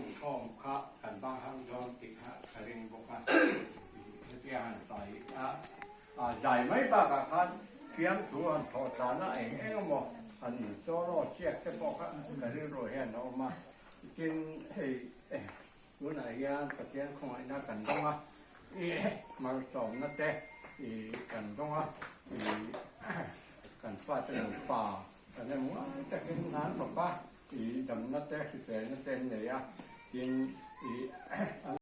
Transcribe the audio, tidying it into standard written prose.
inkhawm kha kan bang hauh dawn tih kha ka ring bawk a. Hetia han sawi a, zai mai bakah khan fiamthu han thawh tana eng eng emaw han solo chiak te pawh kha ka rilru hian a awm a. Tin, hei tunah hian Pathian khawngaihna kan dawng a, malsawmna te kan dawng a, kan fate nupa kan em ngai takin nan fapa. I damna te, hriselna te an nei a, tin